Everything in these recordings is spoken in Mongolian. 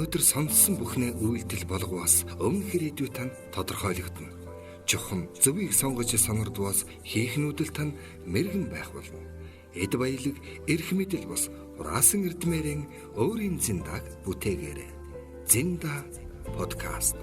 Өнөөдөр сонссон бүхнээ үйлдэл болгоос өмнөх ирээдүй тань тодорхойлогдоно. Чухам зөвийг сонгож сонордвоос хийх нүүдэл тань мэрэгэн байх болно. Эд баялаг, эрх мэдэл бус хураасан эрдмээрэн өөрийн зиндаг бүтээгээрэй. Зинда подкаст.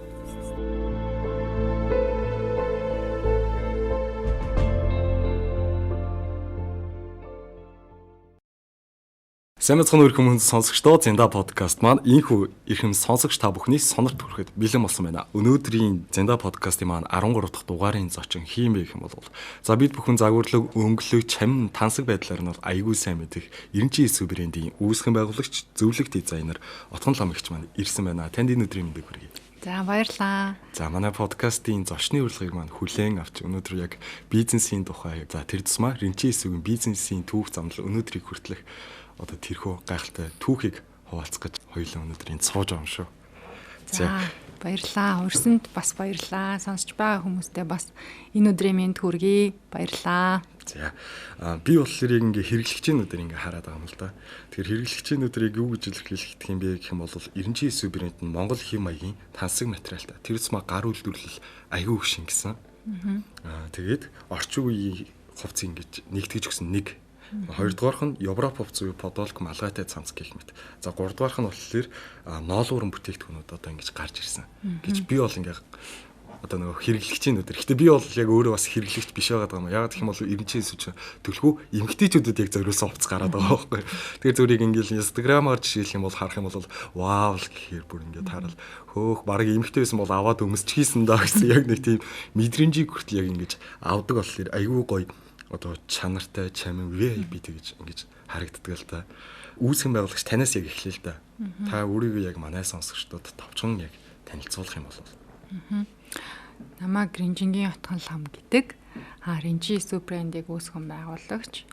Сайн мэцхан өрхөм хүнд сонсогчдоо Зинда подкаст маань ийхүү эрхэм сонсогч та бүхний сонорт хүрэхэд бэлэн болсон байна. Өнөөдрийн Зинда подкастын маань 13 дахь дугаарын зочин хийм бэ гэх юм бол за бид бүхэн загварлаг, өнгөлөг, чамин, тансаг байдлаар нь бол айгүй сайн мэдэх 99 брендийн үүсгэн байгуулагч, зөвлөх дизайнер Отгон лам эгч маань ирсэн байна. Танд энэ өдрийн мэндийг хүргэе. За баярлалаа. За манай подкастын зочны урилгыг маань хүлээн авч өнөөдөр яг бизнесийн тухай за тэр тусмаа 99-ийн бизнесийн түүх замнал өнөөдрийг хүртэлх одоо тэрхүү гайхалтай түүхийг хуваалцах гэж хоёулаа өнөөдөр энд сууж байгаа юм шүү. За баярлалаа. Урсанд бас баярлалаа. Сонсч байгаа хүмүүстээ бас энэ өдрийн мэнд хүргэе. Баярлалаа. За би болохоор яг ингээ хэрэглэгчийн нүдээр ингээ хараад байгаа юм л да. Тэгэхээр хэрэглэгчийн нүдэрийг юу гэж илэрхийлэх юм бэ гэх юм бол 99 брэнд нь Монгол хэв маягийн тансаг материалтай. Тэр тусмаа гар үйлдвэрлэл аягүй их шингэсэн. Тэгээд орчин үеийн хувцас ингэж нэгтгэж өгсөн нэг. Хоёрдугаарх нь Европ хувцас буюу Подолк малгайтай цамц гэх мэт. За гуравдугаарх нь болохоор ноолуурын бүтээгдэхүүнүүд одоо ингэж гарч ирсэн гэж би бол ингээ одоо нөгөө хэрэглэгчийн нүдээр. Гэтэ би бол яг өөрөө бас хэрэглэгч биш байгаа юм. Яагаад гэх юм бол 99 ч төлхөө эмгтээчүүдэд яг зориулсан хувцас гараад байгаа байхгүй. Тэгэхээр зүрийг ингээл Instagram-аар жишээлх юм бол харах юм бол вау л гэхээр бүр ингээд харал хөөх баг эмгтээ байсан бол аваад өмсчихийсэн даа гэсэн яг нэг тийм мэдрэмжийг хүртэл яг ингэж авдаг болохоор айгүй гоё одоо чанартай чамин VIP тэгэж ингэж харагддаг л та. Үүсгэн байгуулагч танаас яг эхлэе л да. Та өөрийгөө яг манай сонсогчдод товчхон яг танилцуулах юм бол. Намайг Ринжингийн Отгон лам гэдэг. Ринжи Сүү брендийг үүсгэн байгуулагч.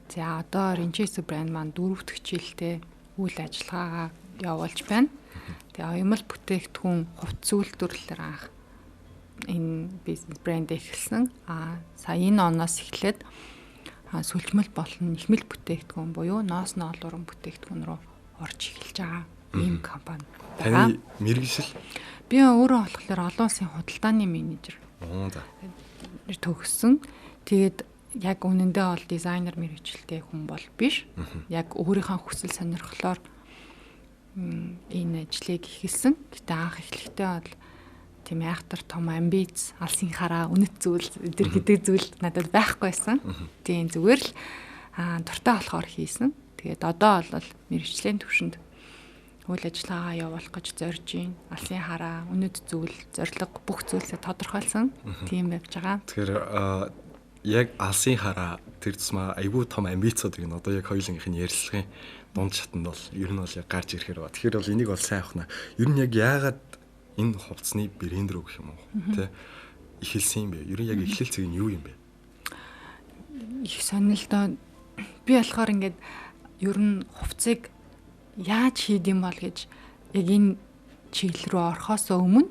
За одоо Ринжи Сүү брэнд маань 4 дахь жилдээ үйл ажиллагаагаа явуулж байна. Тэгээ оёмол бүтээгдэхүүн хувцас үйлдвэрлэлээр анх энэ бизнес брэнд эхэлсэн. Сая энэ оноос эхлээд сүлжмэл болон ихмэл бүтээгдэхүүн буюу ноос ноолуурын бүтээгдэхүүн рүү орж эхэлж байгаа ийм компани. Таны мэргэжил? Би өөрөө болохоор олон улсын худалдааны менежер. За. Төгссөн. Тэгээд яг үнэндээ бол дизайнер мэргэжилтэй хүн бол биш. Яг өөрийнхөө хүсэл сонирхлоор энэ ажлыг эхэлсэн. Гэтэ анх эхлэхдээ бол тийм айхтар том амбиц, алсын хараа, үнэт зүйл өдр гэдэг зүйл надад байхгүй байсан. Тийм зүгээр л дуртай болохоор хийсэн. Тэгээд одоо бол мэргэжлийн төвшөнд үйл ажиллагаагаа явуулах гэж зорж байна. Алсын хараа, үнэт зүйл, зорилго бүх зүйлсээ тодорхойлсон. Тийм явж байгаа. Тэгэхээр яг алсын хараа тэр тусмаа айгүй том амбицуудыг нь одоо яг хоёулангийнх нь ярилцлагын дунд шатанд бол ер нь бол яг гарч ирэхээр ба. Тэгэхээр бол энийг бол сайн авах наа. Ер нь яг яагаад энэ хувцсны брэнд рүү гэх юм уу тэ эхэлсэн юм бэ? Ер нь яг эхлэл цэг нь юу юм бэ? Их сонирхолтой. Би болохоор ингээд ер нь хувцсыг яаж хийд юм бол гэж яг энэ чиглэл рүү орохоос өмнө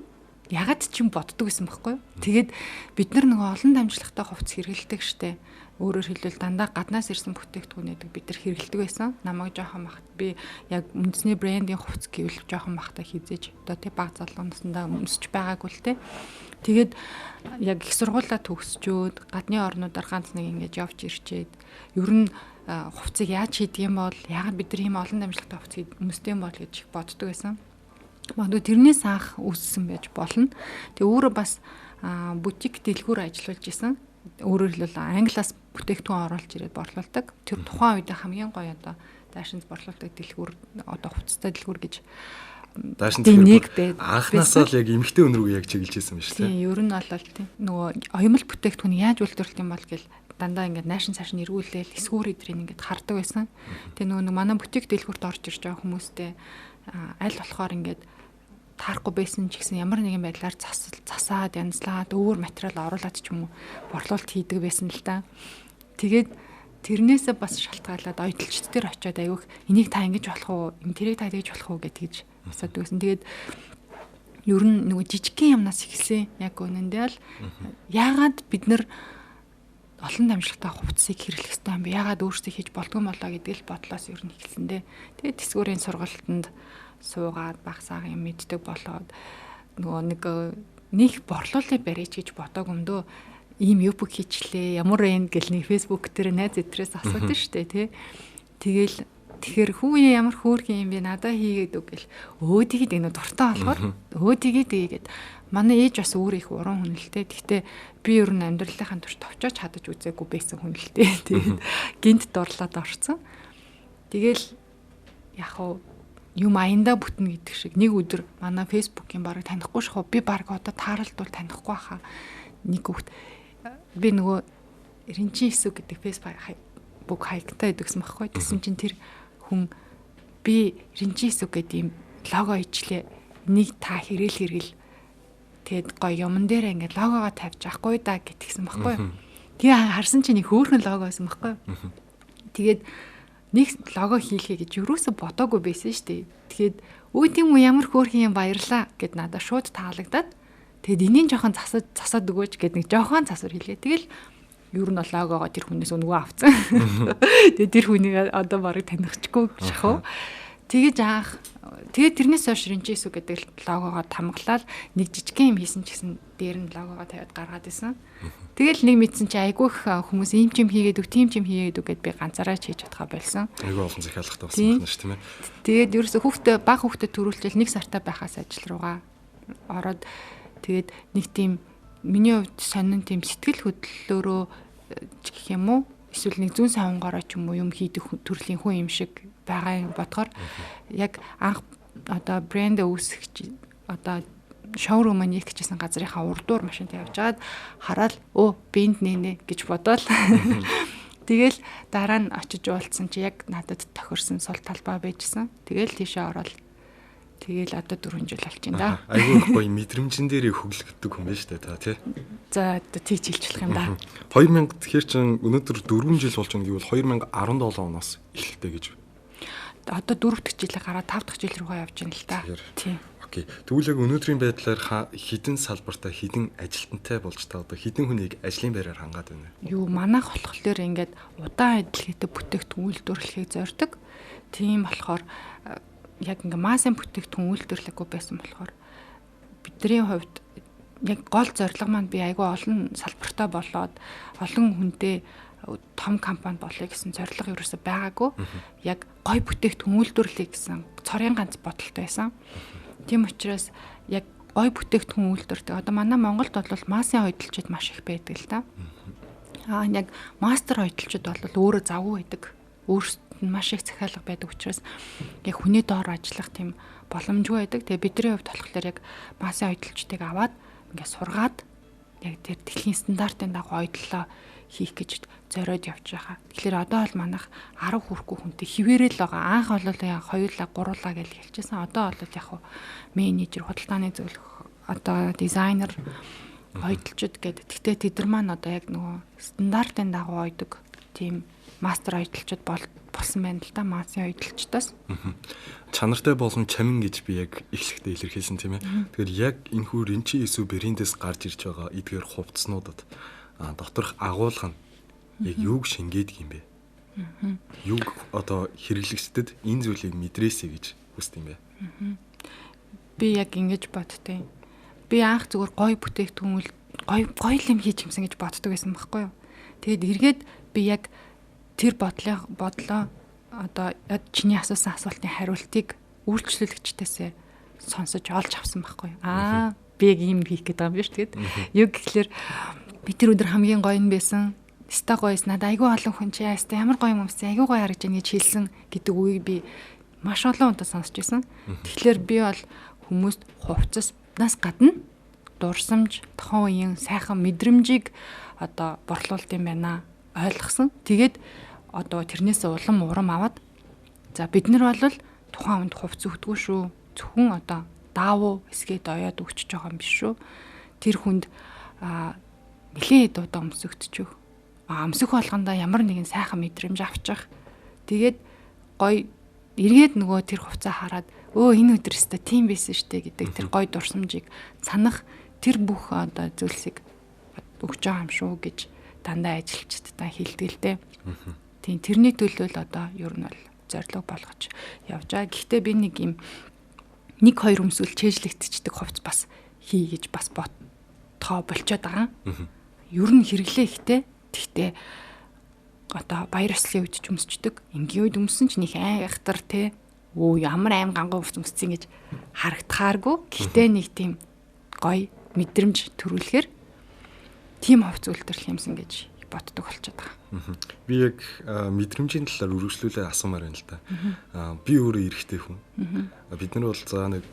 ягаад ч юм боддог гэсэн байхгүй юу? Тэгээд бид нар нөгөө олон дамжлагатай хувцас хэрэглэдэг штэ. Өөрөөр хэлбэл дандаа гаднаас ирсэн бүтээгдэхүүнүүдийг бид нар хэрэглэдэг байсан. Намайг жоохон бахт би яг үндэсний брендийн хувцас гэвэл жоохон бахта хизээж одоо тий баг залуу насндаа өмсөж байгаагүй л тий. Тэгээд яг их сургуулаа төгсчөөд гадны орнуудаар ганц нэг ингэж явж ирчээд ер нь хувцсыг яаж хийдэг юм бол яагаад бид нар ийм олон дамжлагатай хувцсыг өмсдөг юм бол гэж их боддог байсан. Магадгүй тэрнээс анх үүссэн байж болно. Тэгээ өөрөө бас бутик дэлгүүр ажиллуулж исэн. Өөрөөр хэлбэл англиас бүтээгдэхүүн оруулж ирээд борлуулдаг. Тэр тухайн үед хамгийн гоё одоо даашинз борлуулдаг дэлгүүр одоо хувцастай дэлгүүр гэж даашинз дэлгүүр анхнаасаа л яг эмэгтэй хүн рүү яг чиглэж исэн юм шүү дээ. Тийм, ер нь бол тийм нөгөө оёмол бүтээгдэхүүн яаж үйлдвэрлэх юм бол гэл дандаа ингээд наашин цааш нь эргүүлээл эсгүүр эдрийг ингээд хардаг байсан. Тэгээ нөгөө манай бутик дэлгүүрт орж ирж байгаа хүмүүстэй аль болохоор ингээд таарахгүй байсан ч гэсэн ямар нэгэн байдлаар засаад янзлаад өөр материал оруулаад ч юм уу борлуулалт хийдэг байсан л да. Тэгээд тэрнээсээ бас шалтгаалаад оёдолчд дээр очиод айгүйх энийг та ингэж болох уу, тэрийг та тэгж болох уу гэдгийж асуудаг байсан. Тэгээд ер нь нөгөө жижигхэн юмнаас эхэлсэн. Яг үнэндээ л яагаад бид нар олон дамжлагтай хувцсыг хэрэглэх хэрэгтэй юм бэ? Ягаад өөрсдөө хийж болдгоо болоо гэдэг л бодлоос ер нь эхэлсэн дээ. Тэгээд тэсгүүрийн сургалтанд суугаад багсаа юм мэддэг болоод нөгөө нэг борлуулалтыг барьж гэж бодоагүй юм дөө. Ийм юбг хийчлээ. Ямар вэ гэл нэг Facebook дээр найз эдрээс асуудаг шүү дээ, тий. Тэгэл тэгэхээр хүүе ямар хөөрхөн юм бэ? Надаа хийгээд үг гэл. Өө тэгээд энэ дуртай болохоор өө тэгээд тэгээд манай ээж бас өөр их уран хүн л дээ. Гэхдээ би ер нь амьдралынхаа турш товчооч хадаж үзээгүй байсан хүн л дээ. Тэгээд гинт дурлаад орцсон. Тэгэл яг хуу юм аяндаа бүтнэ гэдэг шиг нэг өдөр манай Facebook-ийн бараг танихгүй шахав. Би бараг одоо тааралдвал танихгүй хаа. Нэг хүүхд би нөгөө Ринчин Исү гэдэг Facebook хаягтай байдаг гэсэн байхгүй. Тэгсэн чинь тэр хүн би Ринчин Исү гэдэг ийм лого ичлээ. Нэг та хэрэгэл тэгээд гоё юмн дээр ингээд логогоо тавьж авахгүй да гэтгсэн байхгүй. Тэгээ харсан чинь нэг хөөрхөн лого байсан байхгүй. Тэгээд нэг лого хийлхэ гэж юусоо бодоогүй байсан шүү дээ. Тэгээд өө тийм үү ямар хөөрхөн юм баярлаа гэд надад шууд таалагдаад тэгээд энийг жоохон засаад өгөөч гэд нэг жоохон засвар хийлээ. Тэгэл ер нь бол логогоо тэр хүнээс өнгөө авцсан. Тэгээд тэр хүнийг одоо барыг танихгүй шахав. Тэгэж анх тэгээд тэрнээс хойш Ринчисү гэдэг логогоо тамгалаад нэг жижигхэн юм хийсэн ч гэсэн дээр нь логогоо тавиад гаргаад исэн. Тэгэл нэг мэдсэн чи айгүй их хүмүүс ийм ч юм хийгээд өг, тийм ч юм хийгээд өг гэд би ганцаараа ч хийж чадхаа болсон. Айгүй олон захиалгатай болсон байна шүү, тийм ээ. Тэгээд ерөөсө хүүхдээ баг хүүхдээ төрүүлчихэл нэг сартай байхаас ажил руугаа ороод тэгээд нэг тийм миний хувьд сонин тийм сэтгэл хөдлөлөөрөө гэх юм уу эсвэл нэг зүүн савнгаараа ч юм уу юм хийдэг төрлийн хүн юм шиг байгаа юм бодохоор яг анх одоо брэнд үүсгэж одоо шоурум нэг гэжсэн газрынхаа урдуур машинт явж байгаад хараад өө би энд нэ гэж бодоол. Тэгэл дараа нь очиж уулзсан чи яг надад тохирсон сул талбай байжсэн. Тэгэл тийшээ ороод тэгэл одоо 4 жил болчихин да. Айгүй их гоё мэдрэмжэн дээр хөглөгддөг хүн байна шүү дээ та тий. За одоо тийч хэлж болох юм да. 2000 тэгэхээр чин өнөөдөр 4 жил болж байгаа гэвэл 2017 оноос эхэлтэй гэж. Одоо 4 дахь жилээ гараад 5 дахь жил рүүгээ явж байна л да. Тий. Окей. Тэгвэл яг өнөөдрийн байдлаар хідэн салбартаа хідэн ажилтнтай болж та одоо хідэн хүнийг ажлын байраар хангаад байна вэ? Юу манайх болохоор ингээд удаан адилхийтэй бүтээгдэхүүн үйлдвэрлэхийг зорддог. Тийм болохоор яг ингээ массын бүтээгдэхүүн үйлдвэрлэхгүй байсан болохоор бидний хувьд яг гол зорилго маань би айгүй олон салбартаа болоод олон хүнтэй том компани болъё гэсэн зорилго ерөөсөй байгаагүй. Яг гой бүтээгдэхүүн үйлдвэрлэе гэсэн цорын ганц бодолтой байсан. Тийм учраас яг гой бүтээгдэхүүн үйлдвэрлэдэг. Одоо манай Монголд бол массын хойдолчид маш их байдаг л да. Аа яг мастер хойдолчид бол өөрөө завгүй байдаг. Өөрсдөд нь маш их захиалга байдаг учраас яг хүний доор ажиллах тийм боломжгүй байдаг. Тэгээ бидний хувьд болохоор яг массын хойдолчдыг аваад ингээд сургаад яг тэр дэлхийн стандартын дагуу ойдлоо хийх гэж зориод явж байгаа. Тэгэхээр одоо бол манайх 10 хүрэхгүй хүнтэй хിവэрэл байгаа. Анх бол яг хоёулаа гуруулаа гэж хэлчихсэн. Одоо бол яг менежер, худалдааны зөвлөх, одоо дизайнер ойдолчд гэдэг. Гэхдээ тэд нар маань одоо яг нөгөө стандартын дагуу ойдог тийм мастер ойдолчд болсон байна л да массын ойдолчдоос. Чанартай болон чамин гэж би яг эхлэхдээ илэрхийлсэн тийм ээ. Тэгэхээр яг энэхүү Ринчи Исү брэндээс гарч ирж байгаа эдгээр хувцснуудад доторх агуулга нь яг юуг шингээдэг юм бэ? Юуг одоо хэрэглэгчдэд энэ зүйлийг мэдрээсэй гэж хүсдэг юм бэ? Би яг ингэж боддیں۔ Би анх зүгээр гоё бүтээгдэхүүн гоё гоё юм хийж юмсан гэж боддог байсан байхгүй юу? Тэгээд эргээд би яг тэр бодлоо одоо чиний асуусан асуултын хариултыг үйлчлүүлэгчдээсээ сонсож олж авсан байхгүй юу? Аа би яг ийм хийх гээд байгаа юм биш. Тэгээд юу гэхлээр би тэр өдөр хамгийн гоё нь байсан. Ста гоёс надад айгүй олон хүн чи яаста ямар гоё юм өмсөн айгүй гоё харагдаж байна гэж хэлсэн гэдэг үгийг би маш олон удаа сонсч байсан. Тэгэхээр би бол хүмүүст хувцаснаас гадна дурсамж, тохон үеийн сайхан мэдрэмжийг одоо борлуулд юм байна ойлгосон. Тэгээд одоо тэрнээс улам урам аваад за бид нар бол тухайн хүнд хувцас өгдөггүй шүү. Зөвхөн одоо даавуу эсгээд оёод өгчөж байгаа юм биш шүү. Тэр хүнд нэлээд удаа өмсөгдчих. Өмсөх болгондоо ямар нэгэн сайхан мэдрэмж авчих. Тэгээд гоё эргээд нөгөө тэр хувцас хараад өө энэ өдөр өстө тийм байсан штэ гэдэг тэр гоё дурсамжийг санах тэр бүх одоо зүйлсийг өгч байгаа юм шүү гэж дандаа ажилчдаа хэлдэг л дээ. Тийм, тэрний төлөө л одоо ер нь бол зорилго болгож явж байгаа. Гэхдээ би нэг юм нэг хоёр өмсөл чэйжлэгдчихдэг хувц бас хий гэж бас бодхоо болчоод байгаа. Ер нь хэрэглээ ихтэй. Тэгтээ одоо баяр ёслолын үед ч өмсчдөг. Энгийн үед өмсөн ч нэг айхтар те өө ямар аим ганган хувц өмссөн гэж харагдахааргүй. Гэхдээ нэг тийм гоё мэдрэмж төрүүлэхээр тийм хувц үйлдвэрлэх юмсан гэж боддог болчиход байгаа. Би яг мэдрэмжийн талаар үргэлжлүүлээ асуумаар байна л да. Би өөрөө эрэгтэй хүн. Бид нар бол за нэг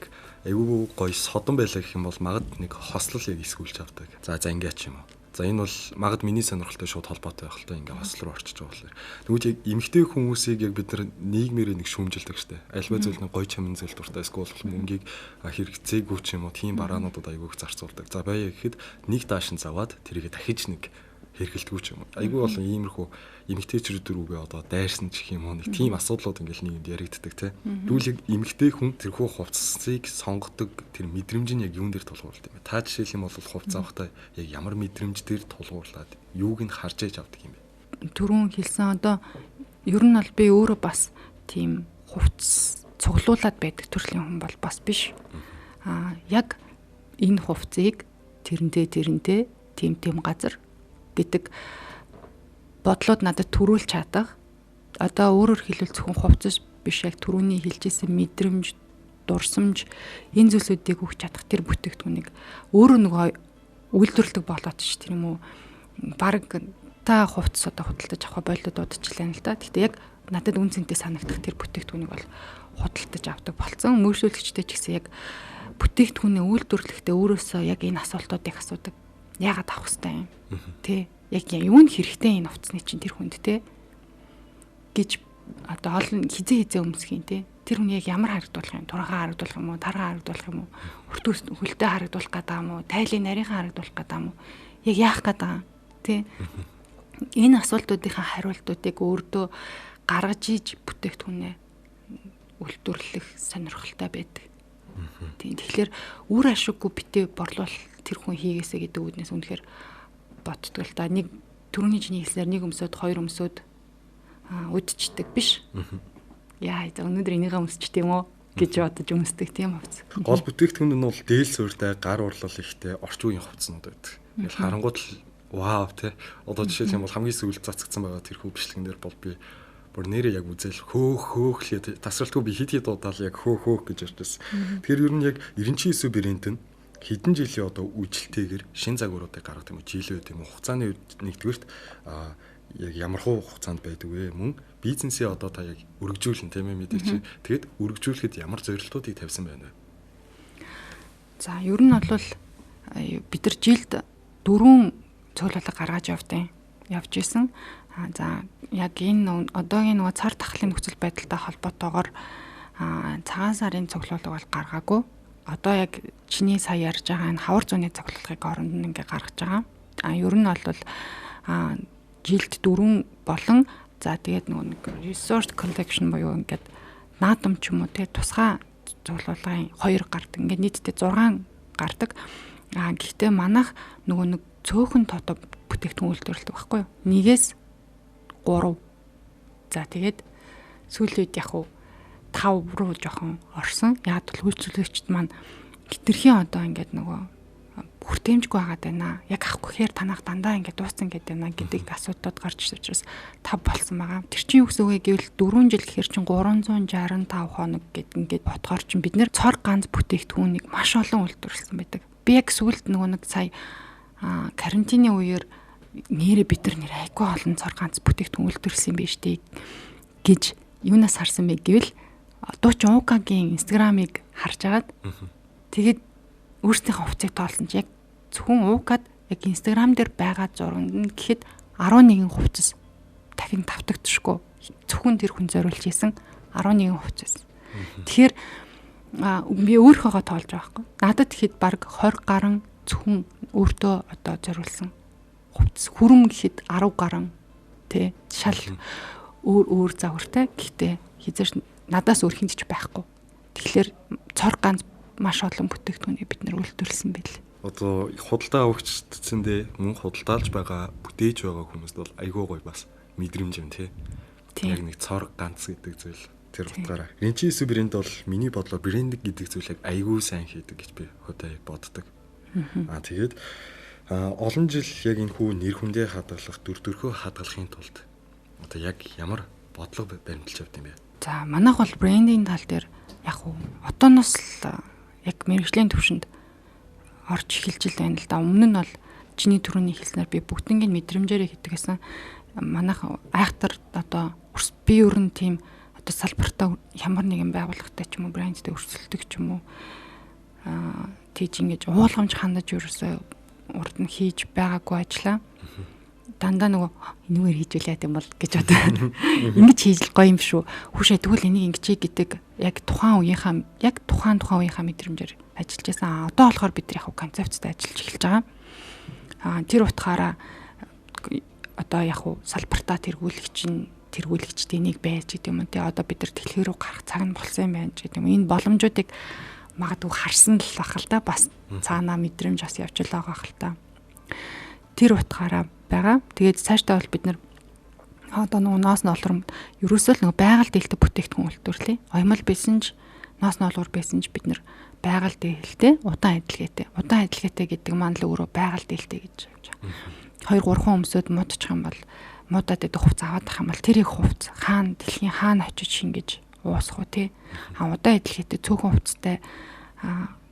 айгүй гоё содон байлаа гэх юм бол магад нэг хослол яг эсгүүлж авдаг. За за ингэ ч юм уу. За энэ бол магад миний сонирхолтой шууд холбоотой байх л та ингээ хослол руу орчиж байгаа болохоор. Тэгвэл яг эмэгтэй хүмүүсийг яг бид нар нийгмээрээ нэг шүүмжилдэг штэ. Альва зүйл нэг гоё чамин зүйл дуртай эсвэл мөнгийг хэрэгцээгүй ч юм уу тийм бараануудад айгүй их зарцуулдаг. За баяа гэхэд нэг даашин заваад тэрийгэ дахиж нэг хэрэгэлдэггүй ч юм уу. Айгүй болон иймэрхүү эмэгтэйчүүд рүүгээ одоо дайрсан ч гэх юм уу нэг тийм асуудлууд ингээл нийгэмд яригддаг те. Тэгвэл яг эмэгтэй хүн тэрхүү хувцсыг сонгодог тэр мэдрэмж нь яг юун дээр тулгуурлаад юм бэ? Та жишээлх юм бол хувцас авахдаа яг ямар мэдрэмж дээр тулгуурлаад юуг нь харж ээж авдаг юм бэ? Түрүүн хэлсэн одоо ер нь бол би өөрөө бас тийм хувцс цуглуулад байдаг төрлийн хүн бол бас биш. Аа яг энэ хувцсыг тэрнтэй тэрнтэй тийм тийм газар гэдэг бодлууд надад төрүүлж чадах. Одоо өөрөөр хэлбэл зөвхөн хувцас биш яг түрүүний хэлжсэн мэдрэмж, дурсамж энэ зүйлсүүдийг өгч чадах тэр бүтээгдэхүүнийг өөрөө нөгөө үйлдвэрлэдэг болоод ч тэр юм уу баг та хувцас одоо худалдаж авах болоод дуудчихлаа л да. Гэхдээ яг надад үн цэнтэй санагдах тэр бүтээгдэхүүнийг бол худалдаж авдаг болсон. Мөрсүүлэгчтэй ч гэсэн яг бүтээгдэхүүнээ үйлдвэрлэхдээ өөрөөсөө яг энэ асуултуудыг асуудаг. Яагаад авах хэвтэй юм? Тэ? Яг юу нь хэрэгтэй энэ хувцсны чинь тэр хүнд те гэж одоо олон хизээ хизээ өмсөх юм те. Тэр хүн яг ямар харагдуулах юм? Турхаа харагдуулах юм уу? Таргаа харагдуулах юм уу? Өртөөс хөлтэй харагдуулах гэдэг юм уу? Тайлын нарийнхан харагдуулах гэдэг юм уу? Яг яах гэдэг юм те. Энэ асуултуудынхаа хариултуудыг өөртөө гаргаж иж бүтээгдэхүүнээ үйлдвэрлэх сонирхолтой байдаг. Тийм. Тэгэхээр үр ашиггүй битээ борлуул тэр хүн хийгээсэ гэдэг үүднээс үнэхээр боддог л да. Нэг түрүүний чиний хэлснээр нэг өмсөд хоёр өмсөд үдчдэг биш. Яа, өнөөдөр энийгээ өмсчт юм уу гэж бодож өмсдөг тийм хувцас. Гол бүтээгдэхүүн нь бол дээл суурьтай, гар урлал ихтэй орчин үеийн хувцснууд байдаг. Ингээл харангуут л вау те. Одоо жишээлх юм бол хамгийн сүүлд цацгдсан байгаа тэрхүү бичлэгэн дээр бол би бүр нэрээ яг үзэл хөөх хөөхлээ тасралтгүй би хит хит удаал яг хөөх хөөх гэж ярьжсэн. Тэгэхээр ер нь яг 99 брэнд нь хэдэн жилийн одоо үжилтэйгээр шин загваруудыг гаргадаг юм уу жилийн үед юм уу хугацааны үед нэгдүгüрт яг ямар хуу хугацаанд байдаг вэ мөн бизнесээ одоо та яг өргөжүүлнэ тийм ээ мэдээ чи тэгэд өргөжүүлэхэд ямар зорилтуудыг тавьсан байна вэ? За ер нь бол бид нар жилд 4 цуглуулга гаргаж явж исэн. За яг энэ одоогийн нөгөө цар тахлын нөхцөл байдалтай холбоотойгоор цагаан сарын цуглуулга бол гаргаагүй. Одоо яг чиний сая ярьж байгаа энэ хавар зүүнний цуглуулгыг оронд нь ингээ гаргаж байгаа. А ер нь бол жилд 4 болон за тэгээд нөгөө нэг resort collection буюу ингээд наадам ч юм уу те тусгай цуглуулгын 2 гардаг. Ингээд нийтдээ 6 гардаг. А гэхдээ манайх нөгөө нэг цөөхөн тоотой бүтээгдэхүүн үйлдвэрлэдэг байхгүй юу? 1-ээс 3. За тэгээд сүүлийн үед яг уу 5 руу жоохон орсон. Яг бол үйлчлэгчд маань хитрхийн одоо ингээд нөгөө хүртээмжгүй байгаад байна. Яг авахгүй гэхээр танах дандаа ингээд дууссан гэдэг байна гэдэг асуудлууд гарч ирсэн учраас 5 болсон байгаа. Тэр чинь юу гэсэн үг вэ гэвэл 4 жил гэхээр чинь 365 хоног гэд ингээд бодохоор чинь бид нэр цор ганц бүтээгдэхүүнийг маш олон үйлдвэрлэсэн байдаг. Би яг сүүлд нөгөө нэг сая карантины үеэр нэрээ бид нар нэр айгүй олон цор ганц бүтээгдэхүүн үйлдвэрлэсэн юм биш үү гэж юунаас харсан бэ гэвэл дуучин Укагийн инстаграмыг харж агаад тэгээд өөрсдийнхөө хувцсыг тоолсон чи яг зөвхөн Укад яг инстаграм дээр байгаа зурганд нь гэхэд 11 хувцас дахин тавтагдчихгүй зөвхөн тэр хүн зориулж хийсэн 11 хувцас. Тэгэхээр би өөрийнхөөгөө тоолж байгаа байхгүй. Надад тэгэхэд баг 20 гарan зөвхөн өөртөө одоо зориулсан хувцас хүрм гэхэд 10 гарan тий шал өөр өөр загвартай. Гэхдээ хизээш надаас өөр хинт ч байхгүй. Тэгэхээр цор ганц маш олон бүтээгдэхүүнийг бид нэр үйлдвэрлэсэн байл. Одоо худалдаа авагчдсэндээ мөн худалдаалж байгаа, бүтээж байгаа хүмүүст бол айгүй гоё бас мэдрэмж юм тий. Яг нэг цор ганц гэдэг зүйл тэр утгаараа. Ренчисү брэнд бол миний бодлоор брендинг гэдэг зүйлийг айгүй сайн хийдэг гэж би хувьдаа яг боддог. Аа тэгээд олон жил яг энэ хүү нэр хүндээ хадгалах, дүр төрхөө хадгалахын тулд одоо яг ямар бодлого баримталж явд юм бэ? За манайх бол брендинг тал дээр яг уу одооноос л яг мэрэгжлийн төвшөнд орж эхэлж л байна л да. Өмнө нь бол чиний түрүүний хэлснээр би бүгднийг мэдрэмжээрээ хийдэг гэсэн. Манайх айхтар одоо би ер нь тийм одоо салбартаа ямар нэгэн байгууллагатай ч юм уу брендтэй өрсөлдөг ч юм уу тийж ингэж уулгамж хандаж ерөөсөө урд нь хийж байгаагүй ажиллаа. Дандаа нөгөө энэгээр хийжүүл яа гэм бол гэж бодоо. Ингэж хийж л гоё юм шүү. Хүүшээ тэгвэл энийг ингэж хий гэдэг яг тухайн үеийнхаа яг тухайн үеийнхаа мэдрэмжээр ажиллаж байсан. Одоо болохоор бид нар яг концепцтэй ажиллаж эхэлж байгаа. Тэр утгаараа одоо яг салбартаа тэргүүлэгч нь тэргүүлэгчдийн нэг байж гэдэг юм уу те. Одоо бид нар дэлхий рүү гарах цаг нь болсон юм байна гэдэг юм. Энэ боломжуудыг магадгүй харсан л бах л да. Бас цаанаа мэдрэмж бас явж л байгаа хэл та. Тэр утгаараа байгаа. Тэгээд цаашдаа бол бид нар одоо нөгөө ноос ноолром ерөөсөө л нөгөө байгаль дээлтэй бүтээгдэхүүн үйлдвэрлэе. Оёмол байсан ч ноос ноолуур байсан ч бид нар байгаль дээлтэй удаан адилгээтэй. Удаан адилгээтэй гэдэг маань л өөрөө байгаль дээлтэй гэж явж байгаа. 2 3 хүн өмсөд муудчих юм бол муудаад идэх хувц аваад ах юм бол тэрийг хувц хаана дэлхийн хаана очиж шингэж уусах уу те. А удаан адилгээтэй цөөхөн хувцтай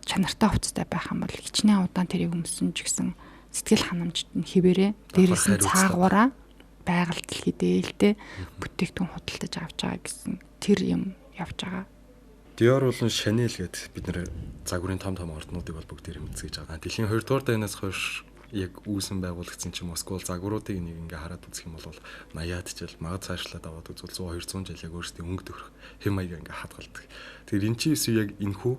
чанартай хувцтай байх юм бол хичнээн удаан тэрийг өмсөн ч гэсэн сэтгэл ханамжт нь хിവэрэ дээрээс нь цаагаараа байгаль дэлхий дээлтэй бүтээгдэхүүн худалдаж авч байгаа гэсэн тэр юм явж байгаа. Dior болон Chanel гээд бид нэр загварын том том орднуудыг бол бүгдээр мэдсэж байгаа. Дэлхийн 2 дугаар дайнаас хойш яг үүсэн байгуулагдсан ч юм уу эсвэл загваруудыг нэг ингээ хараад үзэх юм бол 80-аад жил магад цаашлаад аваад үзвэл 100 200 жил яг өөрсдийн өнгө төрх хэм маяг ингээ хадгалдаг. Тэгэхээр эн чинь яг энэхүү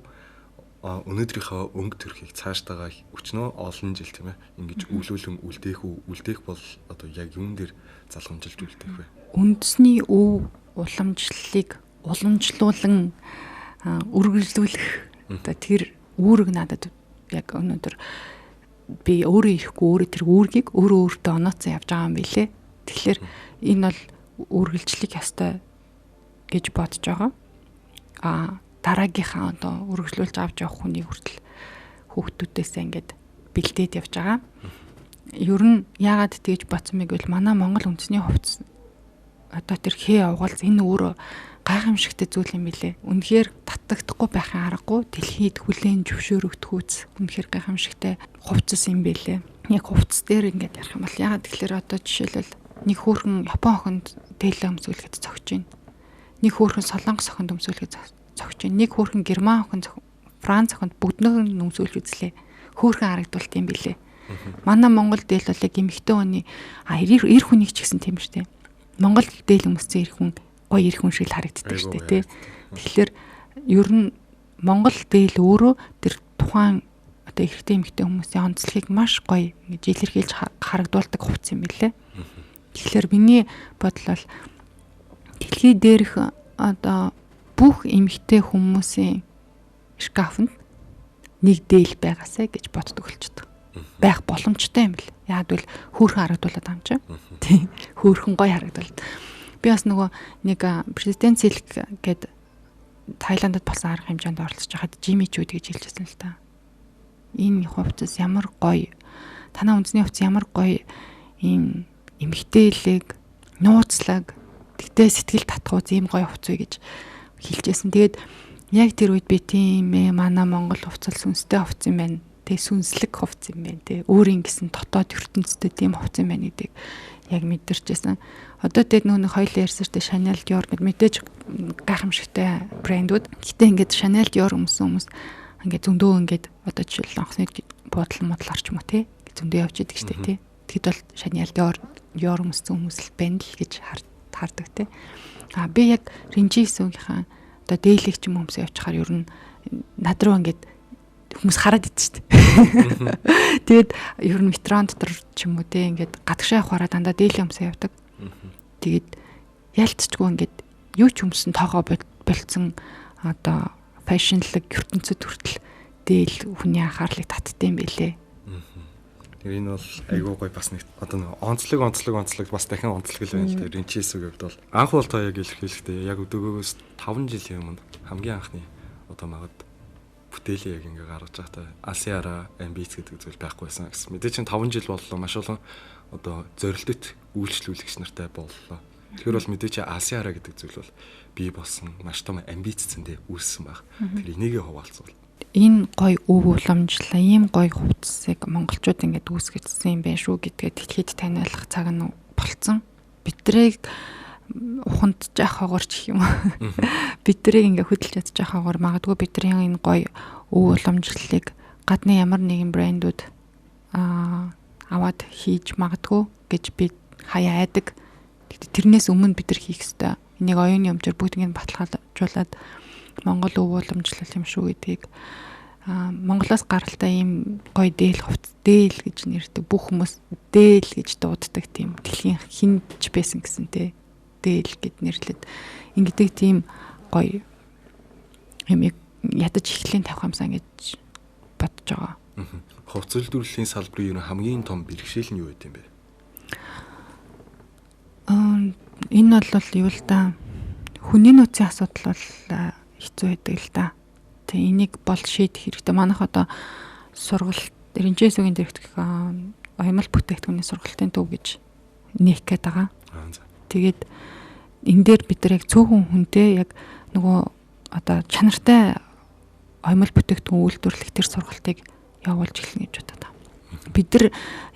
өнөөдрийнхөө өнгө төрхийг цааштайгаа өчнөө олон жил тийм ингэж өвлүүлэн үлдээх үү үлдээх бол одоо яг юун дээр залгамжилж үлдээх вэ? Үндэсний өв уламжлалыг уламжлуулан үргэлжлүүлэх одоо тэр үүрэг надад яг өнөөдөр би өөрөө ирэхгүй өөрөө тэр үүргийг өөрөө өөртөө оноцсон явж байгаа юм билэ. Тэгэхээр энэ бол үргэлжлэх ёстой гэж бодож байгаа. А дараагийнхаа одоо үргэлжлүүлж авч явах хүнийг хүртэл хүүхдүүдээсээ ингээд бэлдээд явж байгаа. Ер нь яагаад тэгж бодсон бэ гэвэл манай Монгол үндэсний хувцас одоо тэр хээ угаалц энэ өөрөө гайхамшигтай зүйл юм билэ. Үнэхээр татагдахгүй байхын аргагүй дэлхийд хүлээн зөвшөөрөгдөхүүц үнэхээр гайхамшигтай хувцас юм билэ. Яг хувцас дээр ингээд ярих юм бол яагаад тэгэхээр одоо жишээлбэл нэг хөөрхөн Япон охинд дээлээ өмсүүлэхэд зогсож байна. Нэг хөөрхөн Солонгос охинд өмсүүлэхэд зогсож байна. Нэг хөөрхөн Герман охин, Франц охинд бүгднийх нь өмсүүлж үзлээ. Хөөрхөн харагдуулт юм билэ. Манай Монгол дээл бол яг эмэгтэй хүний эр хүнийг ч гэсэн тийм шүү дээ. Монгол дээл өмссөн эр хүн гоё эр хүн шиг л харагддаг шүү дээ, тий. Тэгэхээр ер нь Монгол дээл өөрөө тэр тухайн одоо эрэгтэй эмэгтэй хүмүүсийн онцлогийг маш гоё ингэж илэрхийлж харагдуулдаг хувцас юм билэ. Тэгэхээр миний бодол бол дэлхий дээрх одоо бүх эмэгтэй хүмүүсийн шкафнд нэг дээл байгаасай гэж боддог болчихдог. Байх боломжтой юм бэл. Яагад бол хөөрхөн харагдуулаад байгаа юм чинь. Тийм. Хөөрхөн гоё харагдуулаад. Би бас нөгөө нэг президент Silk гээд Таиландд болсон арга хэмжээнд оролцож байхад Jimmy Choo гэж хэлжсэн л та. Энэ хувцас ямар гоё. Танаа үндэсний хувцас ямар гоё ийм эмэгтэйлэг, нууцлаг, тэгтээ сэтгэл татгууз ийм гоё хувцас вэ гэж хэлжсэн. Тэгээд яг тэр үед би тийм манай Монгол хувцас сүнстэй хувцас юм байна. Тэ сүнслэг хувцас юм байна тэ. Өөрийн гэсэн дотоод ертөнцтэй тийм хувцас юм байна гэдгийг яг мэдэрчээсэн. Одоо тэгээд нөгөө хоёулаа ярьсан шүү дээ Chanel, Dior гэд мэдээж гайхамшигтай брэндүүд. Гэтэ ингээд Chanel, Dior өмсөн хүмүүс ингээд зөндөө ингээд одоо жишээл онгоцны буудлын модлоор ч юм уу тэ зөндөө явж идэг шүү дээ тэ. Тэгэд бол Chanel, Dior өмссөн хүмүүс л байна л гэж хардаг тэ. А би яг Ринжисүгийнхаа одоо дээлэг ч юм өмсөө явчихаар ер нь над руу ингээд хүмүүс хараад идэв шүү дээ. Тэгээд ер нь метрон дотор ч юм уу те ингээд гадагшаа явахаараа дандаа дээлэг өмсөө явдаг. Тэгээд ялцчгүй ингээд юу ч өмсөн тоогоо болцсон одоо фэшнлэг ертөнцид хүртэл дээл хүний анхаарлыг татдсан юм билэ. Тэр энэ бол айгүй гоё бас нэг одоо нэг онцлог бас дахин онцлог л байна л да. Ренчисү гэвд бол анх бол та яг илэрхийлэхдээ яг өдөөгөөс 5 жилийн өмнө хамгийн анхны одоо магад бүтээлээ яг ингээ гаргаж байхдаа алсын хараа амбиц гэдэг зүйл байхгүй байсан гэсэн. Мэдээ чинь 5 жил боллоо маш олон одоо зорилтот үйлчлүүлэгч нартай боллоо. Тэгэхээр бол мэдээ чи алсын хараа гэдэг зүйл бол бий болсон маш том амбиц зэндээ үүссэн баг. Тэр энийгээ хуваалцвал. Энэ гоё өв уламжлал, ийм гоё хувцсыг монголчууд ингээд үүсгэжсэн юм байна шүү гэдгээ дэлхийд таниулах цаг нь болцсон. Бидрийг ухамд жаах хогоор ч юм уу. Бидрийг ингээд хөдөлж чадчих хогоор магадгүй бидний энэ гоё өв уламжлалыг гадны ямар нэгэн брэндүүд аваад хийж магадгүй гэж би хаяа айдаг. Гэхдээ тэрнээс өмнө бид нар хийх ёстой. Энийг оюуны өмчөөр бүгднийг баталгаажуулаад Монгол өв уламжлал юм шүү гэдгийг Монголоос гаралтай ийм гоё дээл хувцас дээл гэж нэрдэг. Бүх хүмүүс дээл гэж дууддаг тийм дэлхийн хинч байсан гэсэн те дээл гэд нэрлэд ингэдэг тийм гоё юм ядаж эхлэн тавих юмсан гэж бодож байгаа. Хувцас үйлдвэрлэлийн салбарын ер нь хамгийн том бэрхшээл нь юу байт юм бэ? Энэ бол юу л да, хүний нөөцийн асуудал бол хэцүү байдаг л да. Тэг энийг бол шийдэх хэрэгтэй. Манайх одоо сургалт Ренчэсүгийн дэрэгдэх оёмол бүтээгдэхүүний сургалтын төв гэж нээх гээд байгаа. Тэгээд энэ дээр бид нар яг цөөхөн хүнтэй яг нөгөө одоо чанартай оёмол бүтээгдэхүүн үйлдвэрлэх тэр сургалтыг явуулж эхэлнэ гэж бодод. Бид нар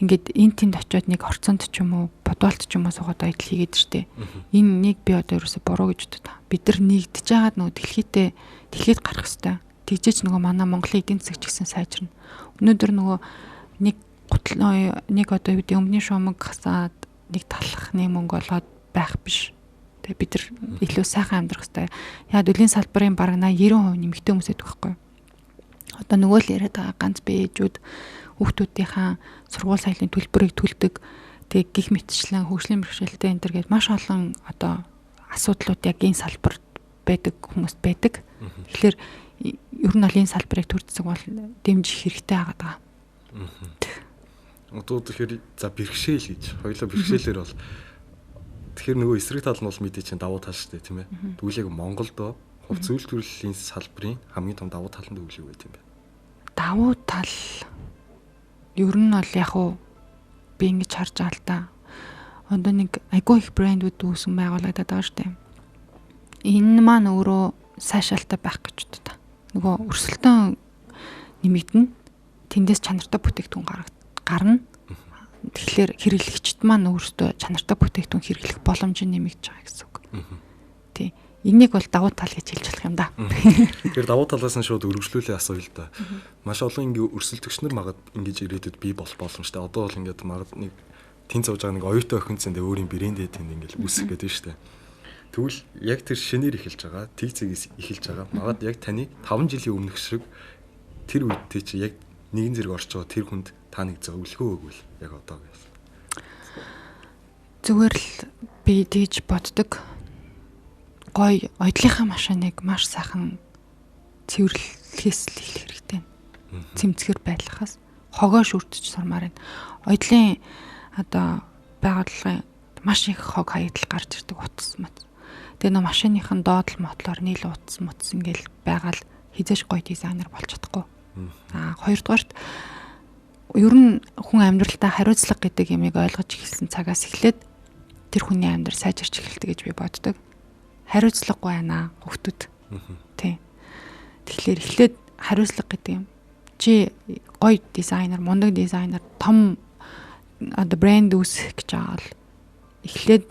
ингээд эн тэнд очиод нэг орцонд ч юм уу, бодволт ч юм уу суугаад ажил хийгээд штэ. Энэ нэг би одоо ерөөсө буруу гэж бодод. Бид нар нэгдэж байгаад нөгөө дэлхийдээ дэлхийд гарах хэвээр. Тэгжээч нөгөө манай Монголын эдийн засаг ч гэсэн сайжирна. Өнөөдөр нөгөө нэг гутал нэг одоо юу гэдэг өмнөний шуумаг хасаад нэг талхны мөнгө олоод байх биш. Тэгээ бид нар илүү сайхан амьдрах хэвээр. Яг үлийн салбарын бараг 80% нэмэгтэй хүмүүс байдаг байхгүй юу? Одоо нөгөө л яриад байгаа ганц бие ээжүүд хүүхдүүдийнхаа сургууль соёлын төлбөрийг төлдөг. Тэгээ гих мэтчлэн хөгжлийн бэрхшээлтэй энэ төр гээд маш олон одоо асуудлууд яг энэ салбарт байдаг хүмүүс байдаг. Тэгэхээр ер нь бол энэ салбарыг төр зэсэг бол дэмжих хэрэгтэй байгаад байгаа. Одоо тэгэхээр за бэрхшээл гэж хоёлоо бэрхшээлэр бол тэгэхээр нөгөө эсрэг тал нь бол мэдээ чинь давуу тал шүү дээ, тийм ээ. Тэгвэл яг Монголд хувц үйлдвэрлэлийн салбарын хамгийн том давуу тал нь юу байт юм бэ? Давуу тал ер нь бол яг уу би ингэж харж байгаа л та. Одоо нэг айгүй их брэндүүд үүсэн байгуулагдаад байгаа шүү дээ. Энэ маань өөрөө сайшаалтай байх гэж боддог. Нөгөө өрсөлдөөн нэмэгдэнэ. Тэндээс чанартай бүтээгдэхүүн гарна. Тэгэхээр хэрэглэгчд маань өөрсдөө чанартай бүтээгдэхүүн хэрэглэх боломж нэмэгдэж байгаа гэсэн үг. Тий. Энийг бол давуу тал гэж хэлж болох юм да. Тэгэхээр давуу талаас нь шууд өргөжлүүлээ асууя л да. Маш олон ингээ өрсөлдөгч нар магад ингэж ирээдүйд бий болох боломжтой. Одоо бол ингээд магад нэг тэн зовж байгаа нэг оюутан охин зэндээ өөрийн брэндээ тэнд ингээл үүсгэх гэдэг нь шүү дээ. Тэгвэл яг тэр шинээр эхэлж байгаа, тэг зэгээс эхэлж байгаа. Магад яг таны 5 жилийн өмнөх шиг тэр үедээ чи яг нэгэн зэрэг орж байгаа тэр хүнд та нэг зөвлөгөө өгвөл яг одоо гэсэн. Зүгээр л би тэгж боддог. Гой одлынхаа машиныг маш сайхан цэвэрлэхээс л эхлэх хэрэгтэй. Цэмцгэр байлгахаас хогоо шүртэж сурмаар байна. Одлын одоо байгууллагын маш их хог хаягдал гарч ирдэг утас мат. Тэгээ нөө машиныхын доодлол мотлоор нийл утас мутас ингээл байгаал хизээш гоё дизайнер болж чадахгүй. Аа хоёрдугаарт ер нь хүн амьдралдаа хариуцлага гэдэг юмыг ойлгож эхэлсэн цагаас эхлээд тэр хүний амьдрал сайжирч эхэлдэг гэж би боддог. Хариуцлагагүй байна хүүхдүүд. Тий. Тэгэхээр эхлээд хариуцлага гэдэг юм. Чи гоё дизайнер, мундаг дизайнер, том одоо брэнд үүсгэх гэж байгаа бол эхлээд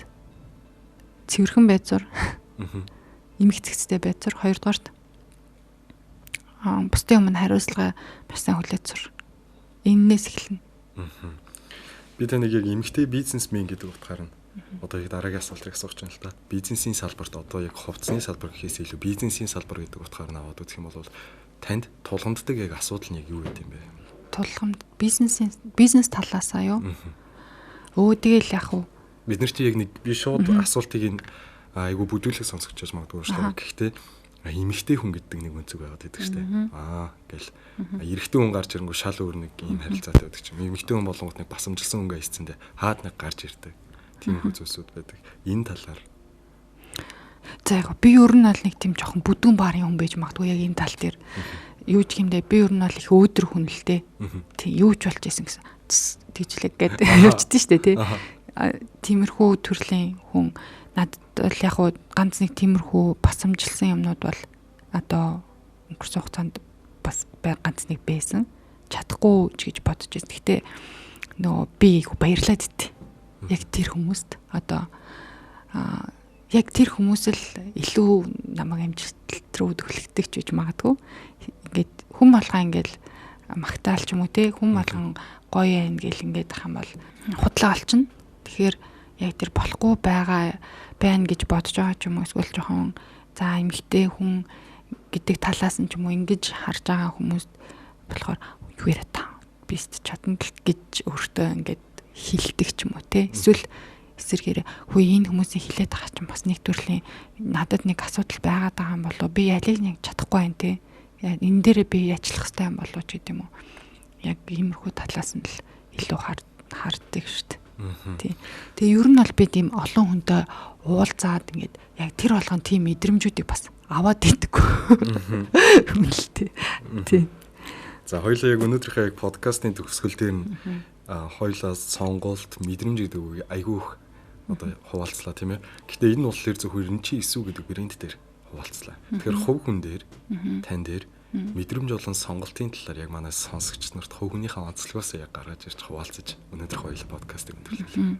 цэвэрхэн байцуур. Эмх цэгцтэй байцуур. Хоёрдугаарт бусдын өмнө хариуцлага маш сайн хүлээж сур. Эннээс эхэлнэ. Би таныг яг эмэгтэй бизнесмен гэдэг утгаар нь одоо яг дараагийн асуултыг асуух гэж байна л да. Бизнесийн салбарт одоо яг хувцсны салбар гэхээс илүү бизнесийн салбар гэдэг утгаар нь аваад үзэх юм бол танд тулгамддаг яг асуудал нь яг юу байт юм бэ? Тулгамд бизнесийн бизнес талаасаа юу? Өө тэгэл яг уу бид нар чи яг нэг би шууд асуултыг энэ айгу бүдүүлэг сонсгож байж магадгүй шүү дээ. Гэхдээ Эмэгтэй хүн гэдэг нэг өнцөг байгаад байдаг штэ. Аа гэл эрэгтэй хүн гарч ирэнгүү шал өөр нэг ийм харилцаатай байдаг ч юм. Эмэгтэй хүн болонгот нэг басамжилсан өнгө хийцэндээ хаад нэг гарч ирдэг. Тиймэрхүү зүйлсүүд байдаг. Энэ талаар. За яг би ер нь бол нэг тийм жоохон бүдүүн барын хүн байж магадгүй яг энэ тал дээр. Юу ч гэмдэ би ер нь бол их өөдрөг хүн л дээ. Тийм юу ч болж исэн гэсэн тэгжлэг гээд явчихдээ штэ тий. Тиймэрхүү төрлийн хүн надад бол яг уу ганц нэг тиймэрхүү басамжилсан юмнууд бол одоо өнгөрсөн хугацаанд бас ганц нэг байсан. Чадахгүй ч гэж бодож байсан. Гэхдээ нөгөө би их баярлаад иттий. Яг тэр хүмүүст одоо яг тэр хүмүүс л илүү намайг амжилт руу түлхдэг ч гэж магадгүй. Ингээд хүн болгоо ингээд магтаал ч юм уу те хүн болгон гоё юм гэл ингээд ах юм бол худлаа олчихно. Тэгэхээр яг тэр болохгүй байгаа байна гэж бодож байгаа ч юм уу эсвэл жоохон за эмэгтэй хүн гэдэг талаас нь ч юм уу ингэж харж байгаа хүмүүст болохоор юу яриа та би чадна л гэж өөртөө ингээд хилдэг ч юм уу те эсвэл эсэргээр хүү энэ хүмүүсийн хилээд байгаа чинь бас нэг төрлийн надад нэг асуудал байгаад байгаа юм болоо би алийг нэг чадахгүй байна те энэ дээрээ би ажиллах хэрэгтэй юм болоо ч гэдэм юм уу яг иймэрхүү талаас нь л илүү харддаг шүү дээ. Тий. Тэгээ ер нь бол би тийм олон хүнтэй уулзаад ингээд яг тэр болгон тийм мэдрэмжүүдийг бас аваад идэггүй. Үнэлтэй. Тий. За хоёлаа яг өнөөдрийнхөө яг подкастын төгсгөл дээр нь хоёлаа сонголт мэдрэмж гэдэг үгийг айгүй их одоо хуваалцлаа тийм ээ. Гэтэ энэ нь болохоор зөвхөн 99 гэдэг брэнд дээр хуваалцлаа. Тэгэхээр хувь хүн дээр тань дээр мэдрэмж болон сонголтын талаар яг манай сонсогч нарт хувь хүнийхээ онцлогоос яг гаргаж ирж хуваалцаж өнөөдөр хоёулаа подкастыг өндөрлөлээ.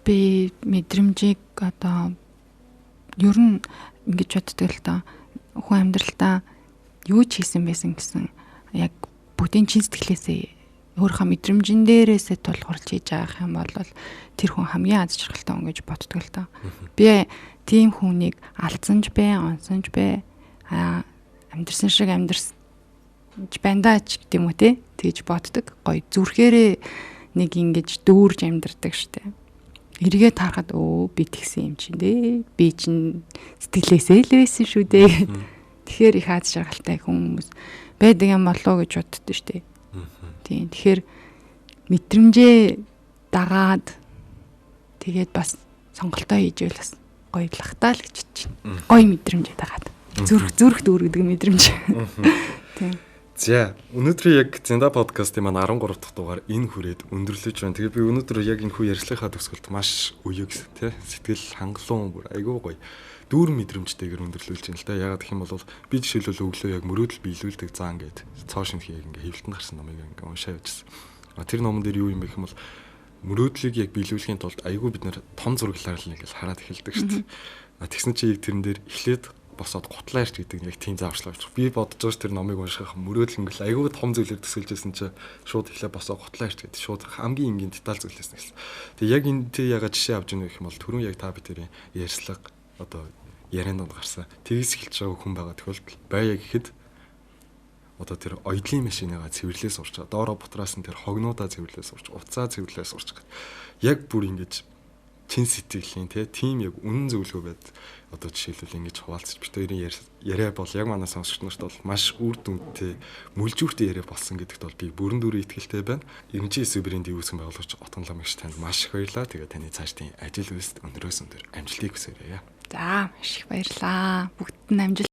Би мэдрэмжийг одоо ер нь ингэж боддог л доо. Хүн амьдралдаа юу ч хийсэн байсан гэсэн яг бүгдийн чин сэтгэлээсээ өөрийнхөө мэдрэмжин дээрээсээ тулгуурлаж хийж байгаа юм бол тэр хүн хамгийн аз жаргалтай хүн гэж боддог л доо. Би тийм хүнийг алдсан ч бэ, онсон ч бэ, амьдрсан шиг амьдрсан байна даа ч гэдэг юм уу те тэгж боддог. Гоё зүрхээрээ нэг ингэж дүүрж амьдрдаг штэ. Эргээд харахад өө би тэгсэн юм чинь дээ. Би чинь сэтгэлээсээ л байсан шүү дээ гэд. Тэгэхээр их аз жаргалтай хүмүүс байдаг юм болоо гэж боддоо штэ. Тийм. Тэгэхээр мэдрэмжээ дагаад тэгээд бас сонголтоо хийж ивэл бас гоё лахтаа л гэж бодож байна. Гоё мэдрэмжээ дагаад. Зүрх дүүргэдэг мэдрэмж. Тийм. За, өнөөдрийн яг Зинда подкастын маань 13 дахь дугаар энэ хүрээд өндөрлөж байна. Тэгээд би өнөөдөр яг энэ хүү ярьцлагынхаа төгсгөлд маш үеиг тий сэтгэл хангалуун бүр айгүй гоё дүүрэн мэдрэмжтэйгээр өндөрлүүлж байна л да. Ягаад гэх юм бол би жишээлбэл өглөө яг мөрөөдөл биелүүлдэг зан гээд цоо шинхийг ингээ хэвлэлтэнд гарсан номыг ингээ уншаа явжсэн. А тэр номон дээр юу юм бэ гэх юм бол мөрөөдлийг яг биелүүлэхийн тулд айгүй бид нэр том зураглалаар л ингээл хараад эхэлдэг шүү дээ. А тэгсэн чи яг тэрэн дээр эхлээд босоод гутлаа ирч гэдэг яг тийм зааварчлаа авчих. Би бодож байгаа ш тэр номыг унших мөрөөдөл ингээл айгүй том зүйлээр төсөөлж байсан чи шууд эхлээ босоо гутлаа ирч гэдэг шууд хамгийн энгийн деталь зүйлээс нэгсэн. Тэгээ яг энэ тэ яга жишээ авч ийнэ гэх юм бол түрүүн яг та бид тэрийн ярьслага одоо яриан донд гарсан. Тэгээс эхэлж байгаа хүн байгаа тохиолдол байя гэхэд одоо тэр оёдлын машиныгаа цэвэрлээ сурч байгаа. Доороо бутраас нь тэр хогнуудаа цэвэрлээ сурч, уцаа цэвэрлээ сурч гэх. Яг бүр ингэж чин сэтгэлийн тийм яг үнэн зөвлөгөө байд одоо жишээлбэл ингэж хуваалцаж бит хоёрын яриа бол яг манай сонсогч нарт бол маш үр дүнтэй мүлжүүртэй яриа болсон гэдэгт бол би бүрэн дүрэн итгэлтэй байна. 99 брендийг үүсгэн байгуулагч Отгон ламгч танд маш их баярлалаа. Тэгээ таны цаашдын ажил үйлсэд өндрөөс өндөр амжилтыг хүсээрэй. За маш их баярлалаа. Бүгдэд нь амжилт.